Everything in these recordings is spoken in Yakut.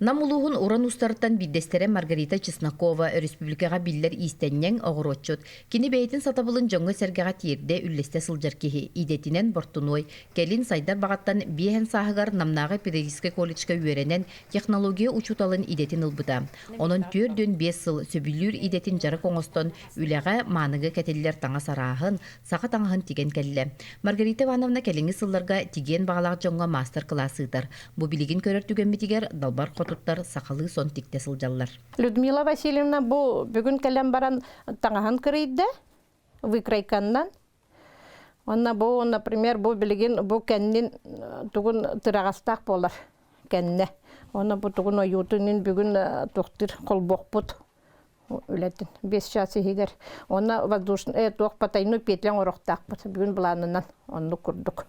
Нам улууһун уран уустарыттан биирдэстэрэ Маргарита Чеснокова өрөспүүбүлүкэҕэ биллэр иистэнньэҥ, оҕуруотчут. Кини бэйэтин сатабылын дьоҥҥо-сэргэҕэ тиэрдэ, үллэстэ сылдьар киһи. Идэтинэн бортунуой. Кэлин сайдар баҕаттан биэһэн сааһыгар Намнааҕы педагогическай колледжка үөрэнэн, технология учууталын идэтин ылбыта. Онон 45 сыл сөбүлүүр идэтин дьарык оҥостон, үлэҕэ, мааныга кэтиллэр таҥас арааһын, саха таҥаһын тигэн кэллэ. Маргарита Ивановна кэлиҥҥи сылларга тигиэн баҕалаах дьоҥҥо маастар-кылаас ыытар. Бу билигин көрөр түгэммитигэр далбар хотуттар сахалыы сон тиктэ сылдьаллар. Людмила Васильевна бу бүгүн кэлэн баран таҥаһын кырыйда выкройканнан. Онно бу, например, бу билигин бу кэннин тугун тыраҕастаах буолар кэннэ. Онно бу тугун ойуутун бүгүн туохтур холбуохпут үлэтин 5 час иһигэр. Онно воздушный туох потайной петля оҥоруохтаахпыт бүгүн былаанынан оннук курдук.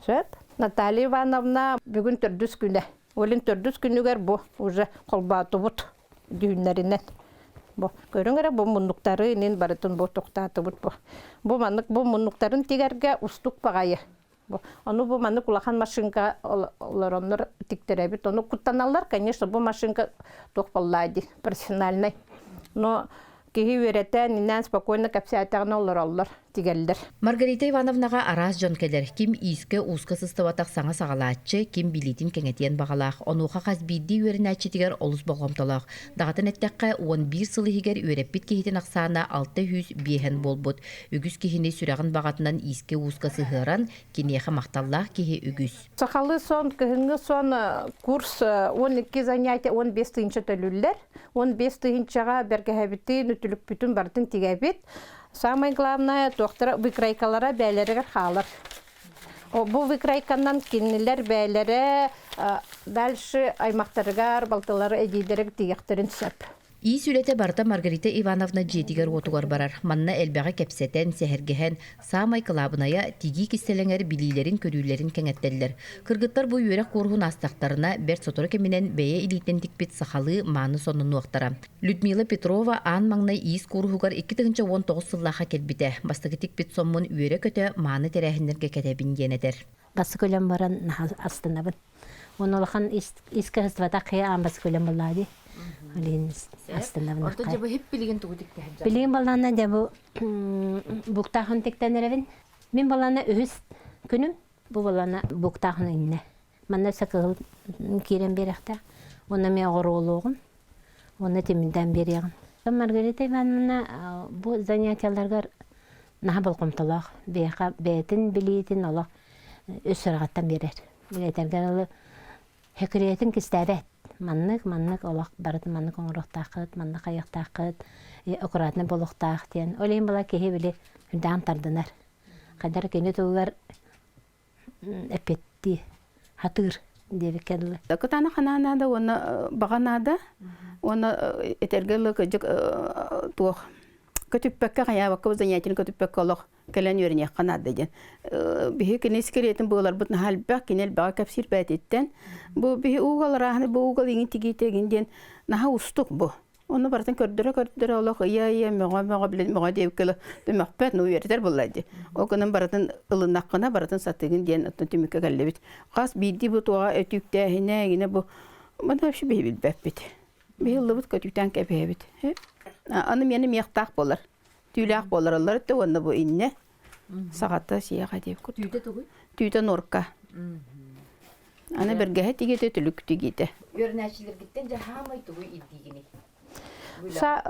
Сөп. Наталья Ивановна бүгүн төрдүс күнэ. Олин төрдүс күнүгэр бу уже холбоотубут дүүннэринэн. Бу көрүҥ эрэ бу муннуктары инин барытын бу тохтаатыбыт бу. Бу маннык бу муннуктарын тигэргэ устук баҕайы. Бу ону бу маннык улахан машинка олороннор тиктэрэбит. Ону куттаналлар, конечно, бу машинка туох буоллаа дии, профессиональный. Но киһи үөрэтэн, иннээн спокойно кэпсээтэҕинэ олороллор, тигэллэр. Маргарита Ивановнаҕа араас дьон кэлэр. Ким иискэ-ууска сыстыбатах саҥа саҕалааччы, ким билиитин кэҥэтиэн баҕалаах. Онуоха хас биирдии үөрэнээччитигэр олус болҕомтолоох. Даҕатан эттэххэ, 11 сыл иһигэр үөрэппит киһитин ахсаана 600 биэһэн буолбут. Үгүс киһини сүрэҕин баҕатынан иискэ-ууска сыһыаран, киниэхэ махталлаах киһи үгүс. Сахалыы сон, кыһыҥҥы сон курс 12 занятие 15 тыһыынча төлүүллэр. 15 тыһыынчаҕа бэргэһэбитин, үтүлүкпүтүн барытын тигэбит. Самое главное, туохтара выкройкалара бээлэригэр хаалар. Бу выкройканан кинилэр бээлэрэ дальше аймахтарыгар, балтылары, эдьиийдэригэр тиийэхтэрин сөп. Иис үлэтэ барыта Маргарита Ивановна дьиэтигэр-уотугар барар. Манна элбэҕи кэпсэтэн, сэһэргэһэн, саамай кылаабынайа, тигии кистэлэҥэр билиилэрин-көрүүлэрин кэҥэттэллэр. Кыргыттар бу үөрэх кууруһун аастахтарына, бэрт сотору кэминэн бэйэ илиитинэн тикпит сахалыы мааны соннунуохтара. Людмила Петрова аан маҥнай иис кууруһугар 2019 сыллаахха кэлбитэ. Бастакы тикпит соммун үөрэ-көтө мааны тэрээһиннэргэ кэтэбин диэн этэр. Бастакы үлэм баран наһаа астынабын. Уонна улахан искэ сыстыбатах киһи аан бастакы үлэм буоллаҕа дии. Билигин астынабын. Орто дьэ бу хип билигин тугу тиктэһэр Билигин балаана дьэ бу буктаахын тиктэн эрэбин. Мин балаана үһүс күнүм бу балаана буктаахын иннэ. Манна өссө кыһыл киирэн биэрэхтээх. Уонна мен оҕоруолуоҕум. Уонна тимирдээн биэриэҕим. Маргарита Ивановна бу занятияларгар наһаа болҕомтолоох. Биһиэхэ бэйэтин билиитин олох үс сүрэҕиттэн биэрэр. Этэргэ дылы, хэкириэтин кистээбэт. Маннык, маннык олох барытын маннык оҥоруохтааххыт, маннык хайыахтааххыт, аккуратно буолуохтаах диэн. Ол иһин була киһи били үрдээн тардынар. Хайдах кини туһугар эппиэттии хатыыр диэбиккэ дылы. Кытаанах ханаан наада уонна баҕа наада уонна этэргэ дылы кырдьык туох көтүппэккэ хайаабакка занятиены көтүппэккэ олох кэлэн үөрэниэххэ наада диэн. Биһи кини скелетин быаларбыт наһаа элбэх, кини элбэҕи кэпсиир бээтиттэн. Бу биһи уугал арааһыны бу уугал иҥин тигиитэ игин диэн наһаа устук бу. Ону барытын көрдөрө-көрдөрө олох ыйа-ыйа мөҕө-мөҕө билин мөҕө диэбиккэ мөхпөт, ну үөрэтэр буолла дии. Ол гынан барытын ылыннаххына барытын сатыыгын диэн оттон түмүккэ кэллибит. Хас биирдии бу туоҕа өтүүктээһинэ игинэ бу маны вообще биһи билбэппит. Биһи ыллыбыт көтүүтэн кэбиһэбит. Аны миэнэ миэхтаах буолар. Түүлээх буолараллар өттө уонна бу иннэ саҕата сиэҕэ диэбит курдук. Түүтэ тугуй? Түүтэ норка. Аны бэргэһэ тигиитэ, түлүк тигиитэ. Үөрэнээччилэргиттэн дьэ хаамай тугу ирдиигиний?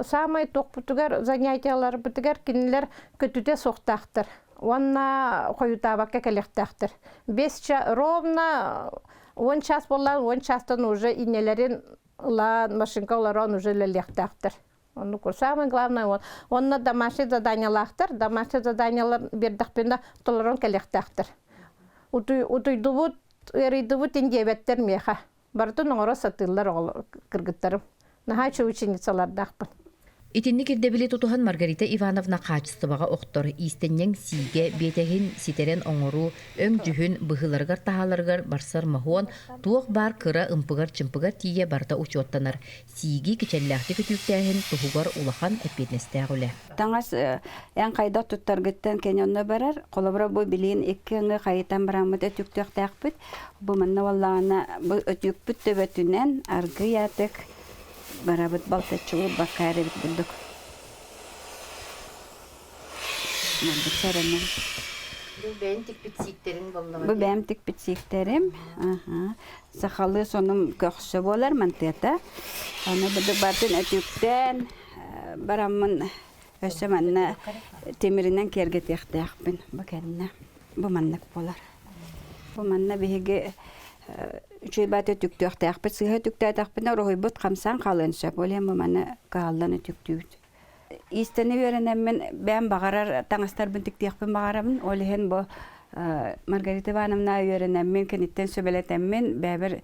Саамай туохпутугар занятияларбытыгар кинилэр көтүтэ суохтаахтар уонна хойутаабакка кэлиэхтээхтэр. Бес ровно 10 час буоллаан 10 частан уже иннэлэрин ылан машинка олорон уже үлэлиэхтээхтэр. Оннук самое главное он. Онно домашний заданиялаахтар, домашний заданиялар биэрдэхпинэ толорон кэлиэхтээхтэр. Утуйдубут, ыарыйдыбыт ин диэбэттэр миэхэ. Барытын оҥоро сатыыллар оҕолор кыргыттарым. Наһаа үчүгэй ученицалардаахпын. Итинник ирдэбили тутуһан Маргарита Ивановна хаачыстыбаҕа охтор, иистэнньэҥ сиигэ, биэтэһин ситэрэн оҥоруу, өҥ-дьүһүн, быһыыларыгар-таһааларыгар барсар моһуон, туох баар кыра ымпыгар-чымпыгар тиийэ барыта учуоттанар, сииги кичэллээхтик өтүүктээһин туһугар улахан эппиэтинэстээх үлэ. Таҥас эн хайдах туттаргыттан кини онно барар. Холобура бу билигин икки өҥү хайытан бараммыт өтүүктүөхтээхпит. Бу манна буоллаҕына бу өтүүкпүт төбөтүнэн аргыый аатык Барабыт балтаччылыыр бакка эрэбит бурдук. Бурдук сэрэнэн. Бу бэйэм тикпит сииктэриҥ буоллаҕа Бу бэйэм тикпит сииктерим. Аха. Сахалыы сонум көхсө буолар мантыата. Аны бурдук бартын өтүктэн бараммын өссө манна тимиринэн киэргэтиэхтээхпин бу кэннэ. Бу маннык буолар. Бу манна биһиги үчүгэй баата өтүктүөхтээхпит. Сыыһа өтүктээтэхпинэ уруһуйбут хамсаан хаалыан сөп. Ол иһин бу маны кыһаллан өтүктүүбүт. Иистэнэ үөрэнэммин бэйэм баҕарар таҥастарбын тиктиэхпин баҕарабын. Ол иһин бу Маргарита Ивановна үөрэнэммин, киниттэн сүбэлэтэммин, бэйэбэр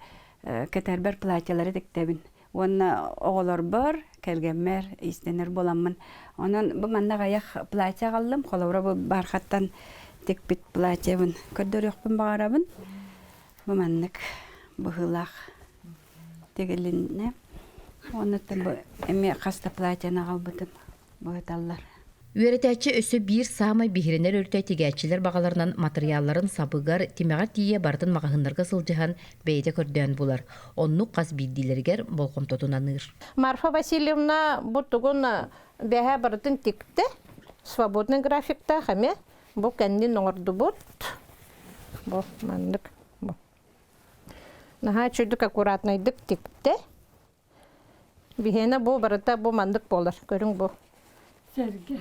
кэтэрбэр платьелары тиктэбин. Уонна оҕолорбор, кэргэммэр иистэнэр буоламмын. Онон бу манна аҕыйах платье аҕаллым. Холобура бу бархаттан тикпит платьебын көрдөрүөхпүн баҕарабын. Бу маннык быһыылаах тигилиннэ. Оннуттан бу эмиэ хас да платьены аҕалбытым быһыталлар. Үөрэтээччи өссө биир саамай биһирэнэр өрүтэ тигээччилэр баҕаларынан матырыйаалларын сабыгар, тимэҕэр тиийэ барытын маҕаһыыннарга сылдьыһан бэйэтэ көрдөөн булар. Оннук хас биирдиилэригэр болҕомтотун аныыр. Марфа Васильевна бу тугун бэһэ барытын тиктэ, свободный графиктаах эмиэ. Бу кэннин оҥордубут. Бу маннык. Бу. Наһаа үчүгдүк аккуратнайдык тиктэ. Биһиэнэ бу барыта бу маннык буолар. Көрүҥ бу. Сэргэ.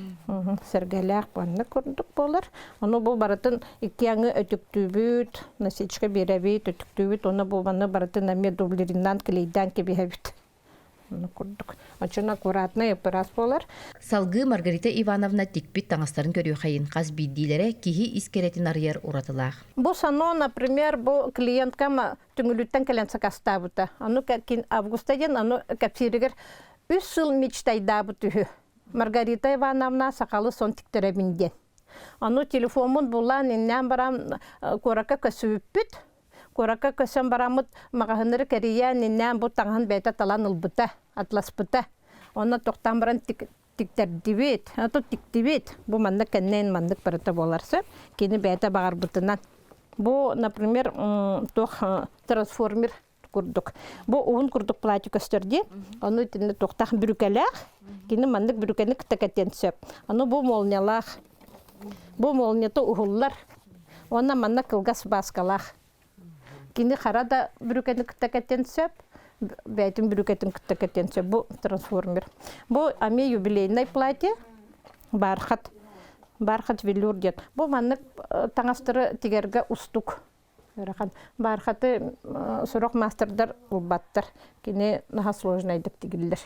Сэргэлээх маннык курдук буолар. Ону бу барытын икки аҥы өтүктүүбүт, насечка биэрэбит, өтүктүүбүт, уонна бу маны барытын эмиэ дублериннаан клейдаан кэбиһэбит. Ону курдук. Оччоно аккуратнай ыппыраас буолар. Салгыы Маргарита Ивановна тикпит таҥастарын көрүөхэйин хас биирдиилэрэ киһи ис кэрэтин арыйар уратылаах. Бу сано, например, бу клиенткам Түҥүлүттэн кэлэн сакастаабыта. Ону августа диэн ону кэпсииригэр үс сыл мечтайдаабыт үһү. Маргарита Ивановна сахалы сон тиктэрэбин диэн. Ону телефоммун булаан иннээн баран куоракка көсүбүппүт. Куоракка көсөн бараммыт маҕаһыыннары кэрийэн иннээн бу таҥаһын бэйэтэ талан ылбыта, атласпыта. Онно тохтоон баран тиктэрдибит, ото тиктибит. Бу маннык кэннин маннык барыта буолар сөп. Кини бэйэтэ баҕарбытынан. Бу, например, туох трансформер курдук. Бу уһун курдук платье көстөр дии. Ону итиннэ туохтаах бүрүкэлээх. Кини маннык бүрүкэни кытта кэтиэн сөп. Аны бу молниялаах. Бу молнията уһуллар. Уонна манна кылгас бааскалаах. Кини хара да бүрүкэни кытта кэтиэн сөп, бэйэтин бүрүкэтин кытта кэтиэн сөп. Бу трансформер. Бу ами юбилейный платье, бархат, бархат велюр диэн. Бу маннык таҥастары тигэргэ устук. Ыарахан. Бархаты сорох мастердар ылбаттар. Кини наһаа сложнайдык тигиллэр.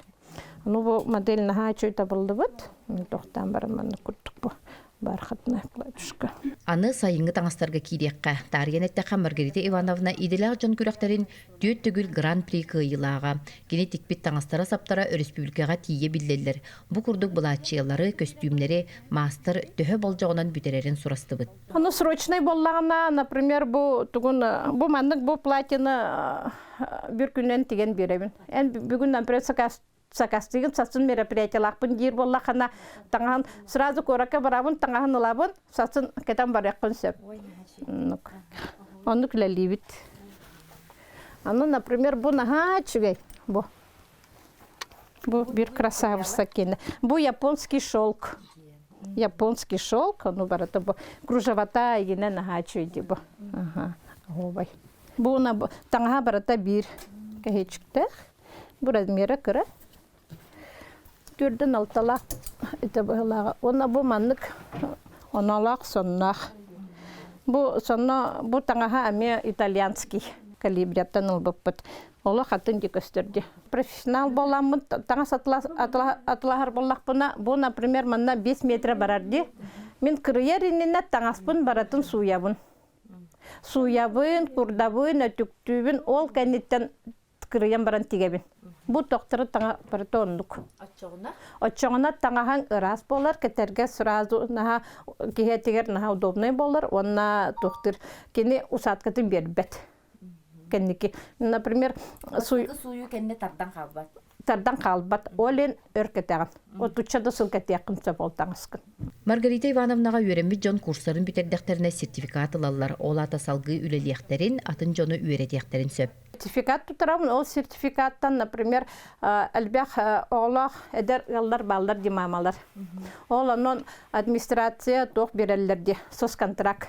Ну бу модель наһаа үчүгэй табыллыбыт. Тохтоон баран маннык курдук бу. Бархатная платьюшка. Аны сайыҥҥы таҥастарга киириэххэ. Таарыйан эттэххэ, Маргарита Ивановна идэлээх дьон күрэхтэрин түөрт төгүл Гран-при кыайыылааҕа. Кини тикпит таҥастара-саптара өрөспүүбүлүкэҕэ тиийэ биллэллэр. Бу курдук былааччыйалары, көстүүмнэри маастар төһө болдьоҕунан бүтэрэрин сурастыбыт. Ону срочный буоллаҕына, например, бу тугун бу маннык бу платьены бір күнүнэн тигэн биэрэбин. Эн бүгүн, например, заказ сакастыгын сасын мероприятиялаахпын диир буоллаххына таҥаһын сразу куоракка барабын таҥаһын ылабын сасын кэтэн барыаххын сөп оннук оннук үлэлиибит аны например бу наһаа үчүгэй бу бу бир красавица киэнэ бу японский шелк японский шелк ону барыта бу кружевата игинэ наһаа үчүгэй бу аха оһуобай бу таҥаһа барыта биир кэһиэчиктээх Бу размера кыра. Төрдөн алталаах итэ быһылааҕа. Уонна бу маннык онолоох сонноох. Бу сонно бу таҥаһа эмиэ итальянский калибряттан ылбыппыт. Олох атын дии көстөрдү. Профессионал буоламмын таҥас атылаһар буоллахпына, бу, например, манна 5 метр барар дии. Мин кырыйар иннинэ таҥаспын барытын сууйабын. Сууйабын, курдабын, өтүктүүбүн, ол кэнниттэн. кырыйан баран тигэбин. Бу тохтору таҥа барыта оннук. Оччоҕуна? Оччоҕуна таҥаһаҥ ыраас буолар, кэтэргэ сразу наһаа киһи этигэр наһаа удобнай буолар уонна туохтур кини усадкатын биэрбэт. Кэнники, например, сууйуу кэннэ тардан хаалбат. Тардан хаалбат. Ол эн өр кэтэҕин. Отучча да сыл кэтиэххин сөп ол таҥаскын. Маргарита Ивановнаҕа үөрэммит дьон курстарын бүтэрдэхтэринэ сертификат ылаллар, ол аата салгыы үлэлиэхтэрин, атын дьону үөрэтиэхтэрин сөп. Сертификат туттарабын, ол сертификаттан, например, элбэх оҕолоох эдэр ыаллар бааллар дии маамалар. Ол онон администрация туох биэрэллэр дии, соцконтракт.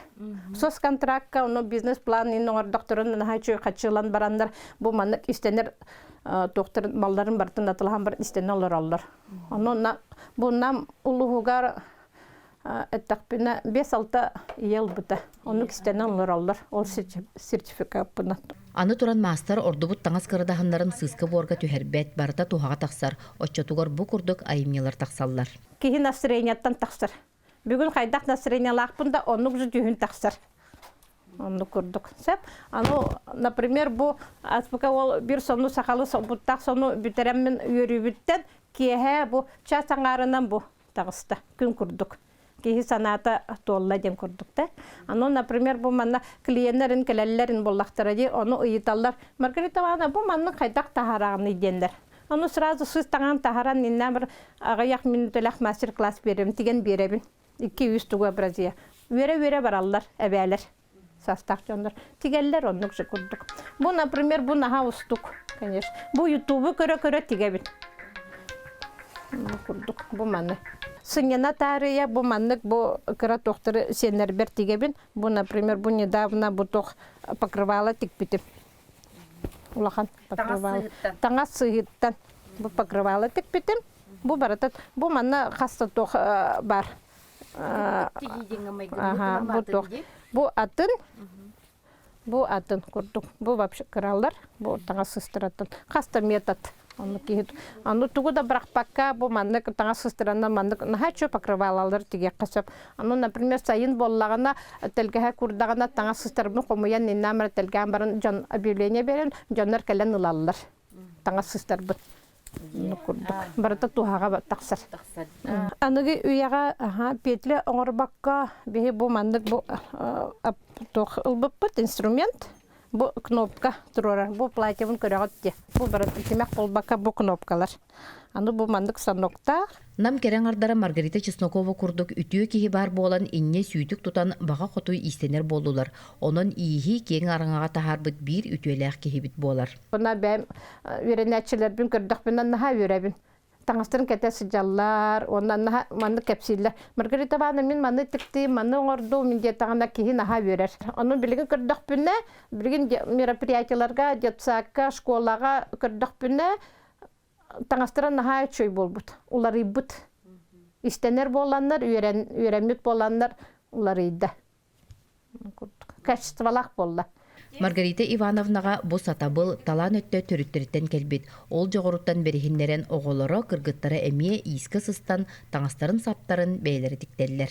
Соцконтракка ону бизнес-план иһин оҥордохторун наһаа үчүгэй хаччылан бараннар бу маннык истэнэр туохтарын малларын барытын атылаһан баран истэнэ олороллор. Онон бу Нам улууһугар эттэхпинэ 5-6 ийэ ылбыта. Оннук истэнэ олороллор ол сертификаппынан. Аны туран маастар ордубут таҥас кырадаһыннарын сыыска-буорга түһэрбэт, барыта туһаҕа тахсар. Оччотугар бу курдук айымньылар тахсаллар. Киһи настроениеттан тахсар. Бүгүн хайдах настроениелаахпын да оннук же дьүһүн тахсар. Оннук курдук. Сөп. Аны, например, бу аспыка ол бир сонну сахалы буттаах сону бүтэрэммин үөрүүбүттэн киэһэ бу час аҥаарынан бу таҕыста күн курдук. Киһи санаата туолла диэн курдук да. Аны, например, бу манна клиеннэрин кэлэллэрин буллахтара дии, ону ыйыталлар. Маргарита Ивановна, бу маннык хайдах таһаараҕыный диэннэр. Ону сразу сыыс таҥаһын таһааран иннэ бір аҕыйах мүнүүтэлээх мастер-класс биэрэбин, тигэн биэрэбин. 2-3 тугу образия. Үөрэ-үөрэ бараллар эбээлэр, састаах дьоннор. Тигэллэр оннук же курдук. Бу, например, бу наһаа устук, конечно. Бу ютубу көрө-көрө тигэбин. Бу курдук, бу маны. Сынньана таарыйа бу маннык бу кыра туохтары сиэннэрбэр тигэбин. Бу, например, бу недавно бу туох покрывало тикпитим. Улахан покрывало. Таҥас сыһыттан. Бу покрывало тикпитим. Бу барыта бу манна хаста туох бар. Бу туох. Бу атын. Бу атын курдук. Бу вообще кыралар. Бу таҥас сыстыратын. Хаста метод. Онну киһи аны тугу да бырахпакка бу маннык таҥас сыстыранна маннык наһаа чө покрывалалар тигиэххэ сөп. Аны, например, сайын буоллаҕына, тэлгэһэ курдаҕына таҥас сыстарбын хомуйан иннээн баран тэлгээн баран дьон объявление биэрэн дьоннор кэлэн ылаллар таҥас сыстарбын. Курдук. Барыта туһаҕа тахсар. Аныгы үйэҕэ петля оҥорбокко биһи бу маннык бу туох ылбыппыт инструмент бу кнопка туруорар. Бу платьебын көрөҕүт дии. Бу барыта тимэх буолбакка бу кнопкалар. Аны бу маннык станоктаах. Нам кэрэ аҥардара Маргарита Чеснокова курдук үтүө киһи баар буолан инньэ сүүтүк тутан баҕа хоту иистэнэр буоллулар. Онон ииһи киэҥ араҥаҕа таһаарбыт биир үтүөлээх киһибит буолар. Уонна бэйэм үөрэнээччилэрбин көрдөхпүнэ наһаа үөрэбин. Таҥастарын кэтэ сылдьаллар, уонна наһаа маннык кэпсииллэр. Маргарита Ивановна, мин маны тиктиим, маны оҥордум, мин диэтэҕинэ киһи наһаа үөрэр. Ону билигин көрдөхпүнэ, билигин мероприятиеларга, детсадка, школаҕа көрдөхпүнэ, таҥастара наһаа үчүгэй буолбут, уларыйбыт. Истэнэр буоланнар, үөрэн, үөрэммит буоланнар уларыйда. Качестволаах буолла. Маргарита Ивановнаҕа бу сатабыл, талаан өттө төрүттэриттэн кэлбит. Ол дьоҕуруттан бэриһиннэрэн оҕолоро, кыргыттара эмиэ иискэ сыстан, таҥастарын-саптарын бэйэлэрэ тиктэллэр.